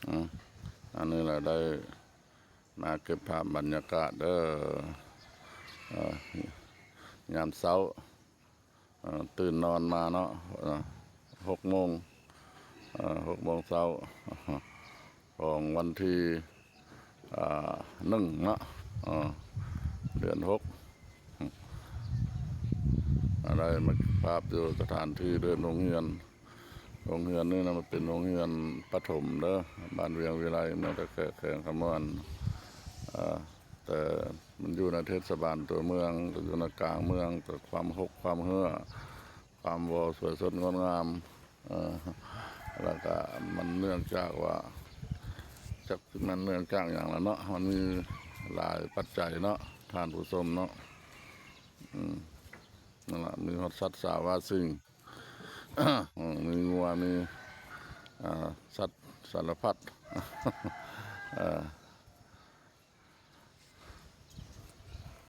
ອືມ ອັນນີ້ລະໄດ້ມາເກັບພາບບັນຍາກາດເດີ ເອີ ຍາມເຊົ້າ ເອີ ຕື່ນນອນມາເນາະ ເອີ ຫົກໂມງ ເອີ ຫົກໂມງເຊົ້າ ຂອງວັນທີ ອ່າ ໜຶ່ງເນາະ ເອີ ເດືອນຫົກ ໄດ້ມາເກັບພາບຢູ່ສະຖານທີ່ເດີ່ນໂຮງຮຽນ. ໂຮງຮຽນນີ້ນະ ມັນເປັນໂຮງຮຽນປະຖົມເດີ ບ້ານວຽງວິໄລ ເມືອງທ່າແຂກ ແຂວງຄຳມ່ວນ ເອີ ແຕ່ມັນຢູ່ໃນເທດສະບານຕົວເມືອງ ກໍຢູ່ໃນກາງເມືອງ ກໍຄວາມຮົກຄວາມເຮື້ອ ຄວາມບໍ່ສວຍສົດງົດງາມ ເອີ ແລ້ວກະມັນເນື່ອງຈາກວ່າ ຈັກຊິແມ່ນເນື່ອງຈາກຫຍັງລະເນາະ ມັນມີຫຼາຍປັດໄຈເນາະ ທ່ານຜູ້ຊົມເນາະ ອືມ ນັ້ນລະ ມີຮອດສັດສາວາສິ່ງ ອືມ ມີງົວ ມີ ອ່າ ສັດສາລະພັດ